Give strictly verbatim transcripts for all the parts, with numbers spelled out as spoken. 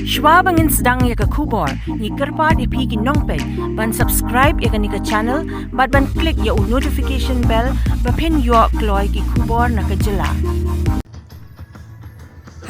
Shwa ba ngin sdang ïa ka khubor, ngi kyrpad ïa phi ki nongpeit ban subscribe ïa kane ka channel bad ban click ïa u notification bell ba phin ïoh kloi ki khubor na ka jylla.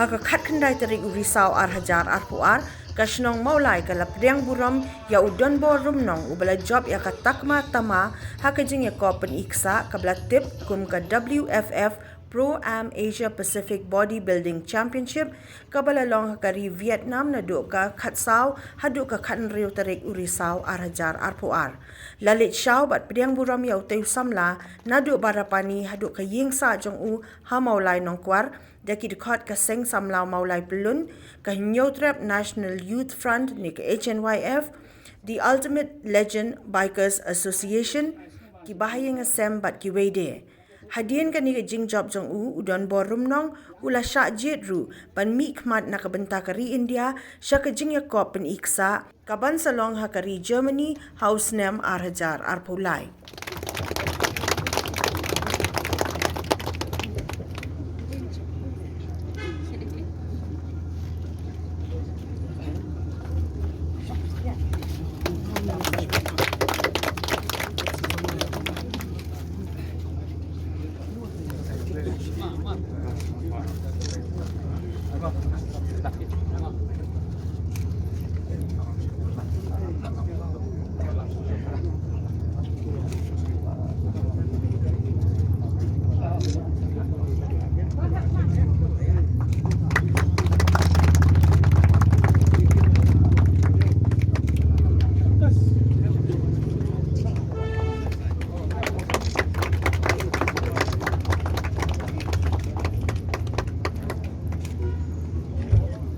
Ha ka khatkhyndai tarik u Risaw ar hajar arphew ar, ka shnong Mawlai ka la pdiang burom ïa u Donbor Rumnong uba la jop ïa ka takma tama ha ka jingïakop pyni ksah kaba la tip kum ka W F F Pro Am Asia Pacific Bodybuilding Championship, kaba la long ha ka ri Vietnam naduh ka khatsaw haduh ka khathynriew tarik u Risaw ar hajar arphew ar. La leit shaw bad pdiang burom ïa utei u samla naduh Barapani haduh ka ïing sah jong u ha Mawlai Nongkwar da ki dkhot ka Seng Samla Mawlai Pyllun, ka Hynñiewtrep National Youth Front ne ka H N Y F, The Ultimate Legend Bikers Association, ki bahaïing hasem bad kiwei de. Hadien kane ka jingjop jong u, u Donbor Rumnong u la shah jied ruh ban mihkhmat na ka bynta ka ri India sha ka jingïakop pyni ksah kaban sa long ha ka ri Germany ha u snem ar hajar arphew lai.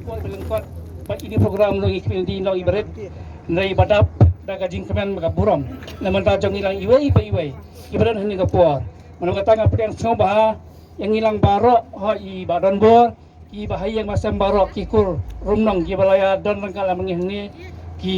Ko ba lyngkot bad ine i program long i kmen di long i barit. Hynrei ba dap da ka jingkmen ba ka burom na bynta jong ngi lang iwei pa iwei i barit ha kane ka por. Namar kata nga pdiang sngewbha ïa ngi lang baroh, ha i Bah Donbor, ki bahaïing hasem baroh, ki kur Rumnong kiba la ïa don ryngkat lem bad ngi hangne, ki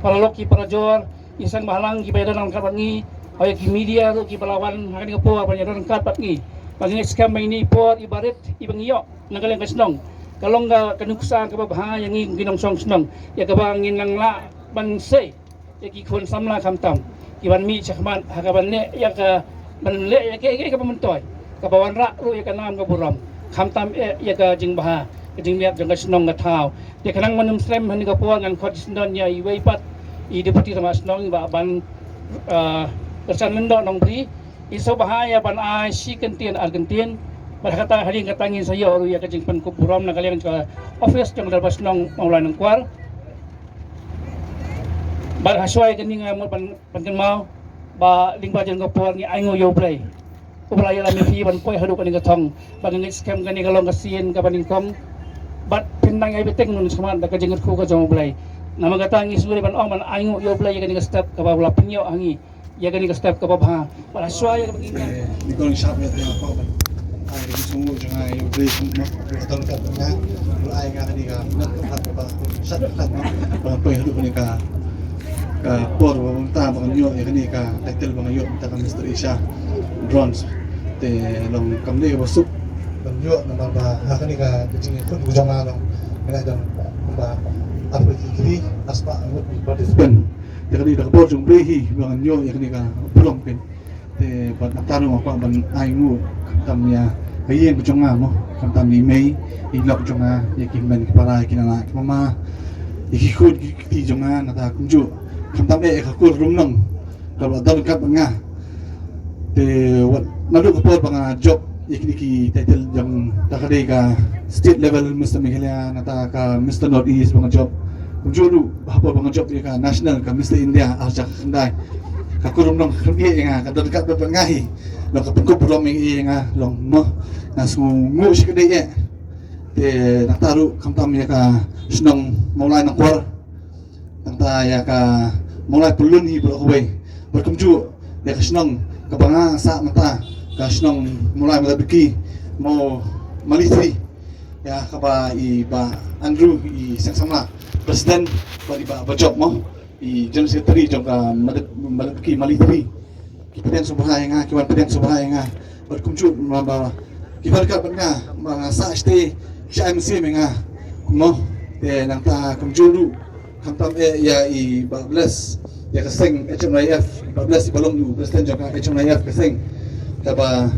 paralok ki parajor, i seng bhalang kiba ïa don ryngkat bad ngi, ha ïa ki media ruh kiba la wan ha kane ka por ban ïa don ryngkat bad ngi. Ba ngi ngeit skhem ba ine i por i barit iba ngi ïoh na ka liang ka shnong ka long ka, ka nuksa kaba bha ïa ngi ki nongshong shnong, ïa kaba ngin nang lah ban sei ïa ki khun samla khamtam ki ban mih shakhmat ha ka ban leh ïa ka, ban leh ïa ka, ïa ka, ïa ka ba myntoi, kaba wanrah ruh ïa ka nam ka burom, khamtam eh ïa ka jingbha ka jingmiat jong ka shnong ka thaw. Te khnang ban ym slem ha kane ka por ngan khot shisyndon ïa iwei pat i Deputy Rangbah Shnong ba ban, ah, Kyrshan Lyngdoh Nongbri, i sngewbha ïa ban ai shi kyntien ar kyntien. Bad ha kata, hadien kata ngin sa ïoh ruh ïa ka jingpynkup burom na ka liang ka office jong ka Dorbar Shnong Mawlai Nongkwar. Bad ha shuwa ïa kane nga mut ban, ban kynmaw ba lyngba jong ka por ngi ainguh ïa U Blei uba la ïalam ïa phi ban poi haduh kane ka thong. Bad ngi ngeit skhem kane ka long ka sien kaba nyngkong. Bad phin nang ïai bteng nun shakhmat da ka jingkyrkhu ka jong U Blei. Namar kata ngi sngewdei ban ong ban ainguh ïa U Blei ïa kane ka step kaba U la pynïoh ha ngi ïa kane ka step kaba bha. Bad ha shuwa ïa kaba ngi, eh, ngi kong shap ïa ka, ai ka jingsngewnguh jong nga ïa U Blei kumno u la don ryngkat bad nga, u la ai nga kane ka minot ka pyrkhat kaba shad pyrkhat, no, ba ngan poi haduh kane ka, ka por ba mynta ba ngan ïoh ïa kane ka title ba nga ïoh mynta ka Mister Asia Bronze. Te long kam dei kaba suk ban ïoh namar ba ha kane ka jingïakhun ka jong nga long nga la don kumba arphew ki, arspah ngut ki participant. Te ka dei da ka bor jong U Blei hi ba ngan ïoh ïa kane ka burom pyn. Te bad nangta ruh nga kwah ban ainguh khamtam ïa ka ïing ka jong nga, mo, khamtam ïa i mei i lok jong nga, ïa ki hynmen ki para, ïa ki nana ki mama, ïa ki khun ki kti jong nga, nangta kumjuh khamtam eh ïa ka kur Rumnong kaba la don ryngkat bad nga. Te wat naduh ka por ba nga jop ïa kine ki title jong, ta ka dei ka state level Mister Meghalaya, nangta ka Mister North East ba nga jop. Kumjuh ruh ha por ba nga jop ïa ka national, ka Mister India ar hajar khyndai, ka kur Rumnong ka khyndiat ïa nga, ka don ryngkat bad nga hi. Long ka pynkup burom ïa nga, long, mo, nga sngewnguh shikatdei eh. Te nangta ruh khamtam ïa ka shnong Mawlai Nongkwar, nangta ïa ka Mawlai Pyllun hi baroh kawei. Bad kumjuh ïa ka shnong kaba nga sah mynta, ka shnong Mawlai Madabuki, mo, Mali Three, ïa kaba i Bah Andrew i seng samla, president, bad i Bah Bajop, mo, i general secretary jong ka Madab-, Madabuki Mali Three. Ki pdiang sngewbha ïa nga, ki wan pdiang sngewbha ïa nga. Bad kumjuh namar ba ki wan ryngkat bad nga, ba nga sah shatei, sha M C M ïa nga, mo. Te nangta kumjuh ruh, khamtam eh ïa i Bah Bless, ïa ka seng H M Y F, Bah Bless i ba long u president jong ka H M Y F ka seng. Kaba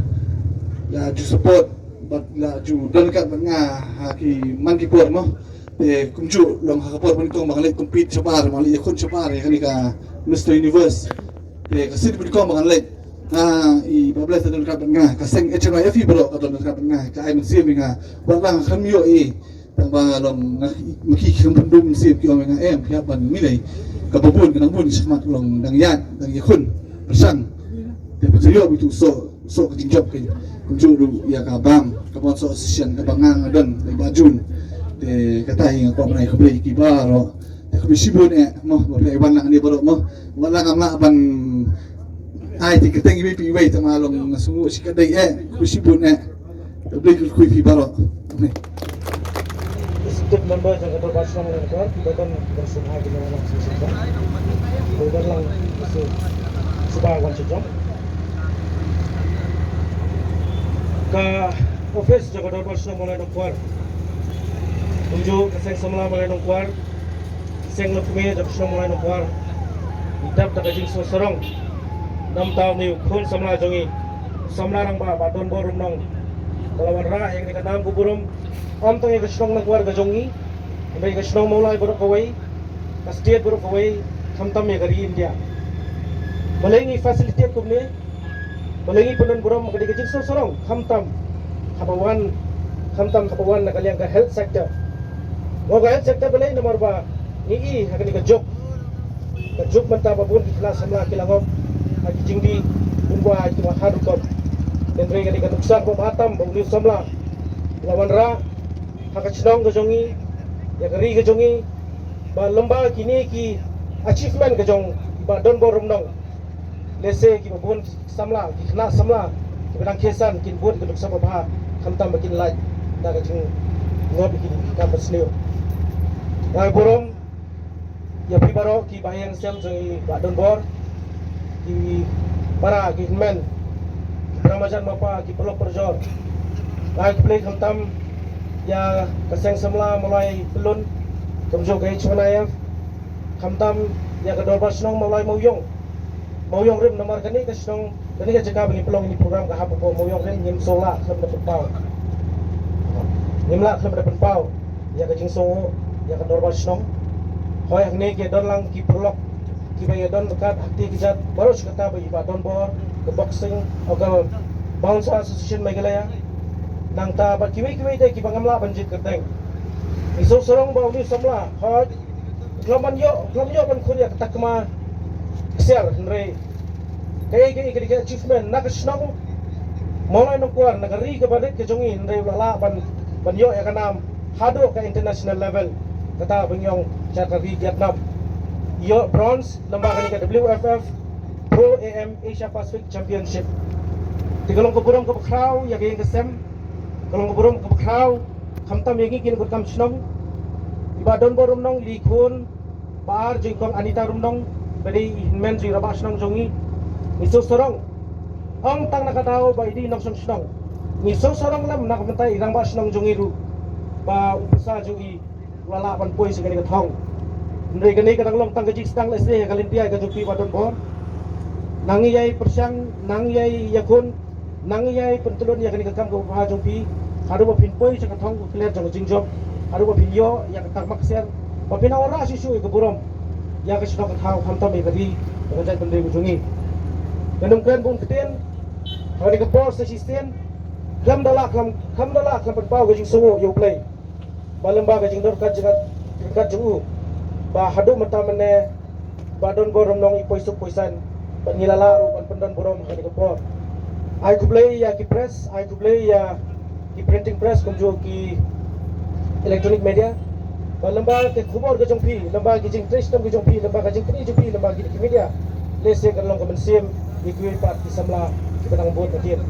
la ju support bad la ju don ryngkat bad nga ha ki man ki por mo. Te kumjuh long ha ka por ba nyngkong ba nga leit compete shabar, ba nga leit ïakhun shabar ïa kane ka Mister Universe. Te ka sien ba nyngkong ba nga leit, nga i Bah Bless don ryngkat bad nga, ka seng H M Y F i baroh ka don ryngkat bad nga, ka ai mynsiem ïa nga. Wat la nga khlem ïoh ei, tang ba long nga ki khlem pynduh mynsiem, ki ong ïa nga em, phi hap ban mih lei. Kaba bun ka nang bun shakhmat long dang ïaid, dang ïakhun, pyrshang. Te phi sa ïoh bitu so so ka jingjop ka kumjuh ruh ïa ka bam, ka bam so session kaba nga nga don, ba Jun. Te kata hi nga kwah ban ai khublei ki baroh. Te khublei shibun eh mo, ba phi wan lang hangne baroh mo. Wat la ngam lah ban ai te kyrteng iwei pa iwei, tang ba long nga sngew shi ka dei eh. Khublei shibun eh. Khublei khublei phi baroh. Executive member jong ka Dorbar Shnong Mawlai Nongkwar, ki ba don ban sngewbha ki nongwan sngewbha. Ki ba don lang sngewbha wan sha jong. Ka office jong ka Dorbar Shnong Mawlai Nongkwar, kumjuh ka seng samla Mawlai Nongkwar, seng lehkmen jong ka shnong Mawlai Nongkwar, i dap da ka jingsngew sarong. Namar ba une u khun samla jong ngi, samla rangbah Bah Donbor Rumnong, ka la wanrah ïa kane ka nam ka burom, ym tang ïa ka shnong Nongkwar ka jong ngi, hynrei ka shnong Mawlai baroh kawei, ka state baroh kawei, khamtam ïa ka ri India. Balei ngi facilitate kumne? Balei ngi pyndon burom? Ka dei ka jingsngew sarong, khamtam haba wan, khamtam haba wan na ka liang ka health sector. Mo, ka health sector balei? Namar ba ngi i ha kane ka juk, ka juk mynta ba bun ki khynnah samla ki la ngop ha ki jingdih, bun ba ki ma ha rukom. Hynrei ka dei ka nuksa kaba bha tam ba une u samla la wanrah ha ka shnong ka jong ngi, ïa ka ri ka jong ngi, ba lem bad kine ki achievement ka jong i Bah Donbor Rumnong, lehse ki ba bun samla, ki khynnah samla ki ba dang khie san kin bud ka nuksa ba bha, khamtam ba kin lait da ka jingngop ïa ki kam ba sniew. Nga ai burom ïa phi baroh ki ba ïeng sem jong i Bah Donbor, ki para ki hynmen, ki para marjan mapa, ki paralok parajor. Nga ai khublei khamtam ïa ka seng samla Mawlai Pyllun, kumjuh ka H M Y F, khamtam ïa ka Dorbar Shnong Mawlai Mawiong. Mawiong Rim, namar kane ka shnong, kane ka jaka ba ngi pynlong ïa kane ka program ka hap hapoh Mawiong Rim, ngim sngewlah khlem da pynpaw. Ngim lah khlem da pynpaw ïa ka jingsngew ïa ka Dorbar Shnong. Hooid, hangne ki don lang ki paralok ki ba ïa don ryngkat ha kti ki jait baroh shi katta, ba i Bah Donbor, ka Boxing, o ka Bouncer Association Meghalaya. Nangta bad kiwei kiwei de ki ba ngam lah ban jied kyrteng. Ngi sngew sarong ba une u samla, hooid, u khlem ban ïoh, u khlem ïoh ban khun ïa ka takma ksiar, hynrei kaei kaei ka dei ka achievement na ka shnong Mawlai Nongkwar, na ka ri kaba rit ka jong ngi, hynrei u la lah ban, ban ïoh ïa ka nam haduh ka international level, kata ba ngi ong sha ka ri Vietnam. Ïoh bronze lem bad kane ka W F F Pro A M Asia Pacific Championship. Te ka long ka burom kaba khraw ïa ka ïing ka sem, ka long ka burom kaba khraw khamtam ïa ngi ki nongtrei kam shnong. I Bah Donbor Rumnong i dei i khun ba ar jong i Kong Anita Rumnong, ba dei i hynmen jong i rangbah shnong jong ngi. Ngi sngew sarong, ym tang na ka daw ba i dei i nongshong shnong. Ngi sngew sarong lem na ka bynta i rangbah shnong jong ngi ruh, ba u pyrsa jong i u la lah ban poi sha kane ka thong. Hynrei kane ka dang long tang ka jingsdang lehse ïa ka lynti ïa ka jong phi Bah Donbor. Nang ïai pyrshang, nang ïai ïakhun, nang ïai pyntylun ïa kane ka kam kaba bha jong phi, haduh ba phin poi sha ka thong ka klet jong ka jingjop, haduh ba phin ïoh ïa ka takma ksiar, ba phin wanrah shuh shuh ïa ka burom ïa ka shnong ka thaw, khamtam ïa ka ri, ïa ka jaitbynriew ka jong ngi. Ngan ym kren bun ktien, ha kane ka por sa shisien, khlem da lah, khlem, khlem da lah, khlem pynpaw ka jingsngew ïa U Blei. Ba lem bad ka jingdon ryngkat jong, ryngkat jong u, ba haduh mynta mynne Bah Donbor Rumnong i poi suk poi san, bad ngi la lah ruh ban pyndon burom ha kane ka por. Ai khublei ïa ki press, ai khublei ïa ki printing press kumjuh ki electronic media. Ba lem bad ka khubor ka jong phi, lem bad ki jingtrei shitom ki jong phi, lem bad ka jingkyrmen jong phi, lem bad ki, ki media, lehse kan long ka mynsiem ïa kiwei pat ki samla kiba dang bud hadien.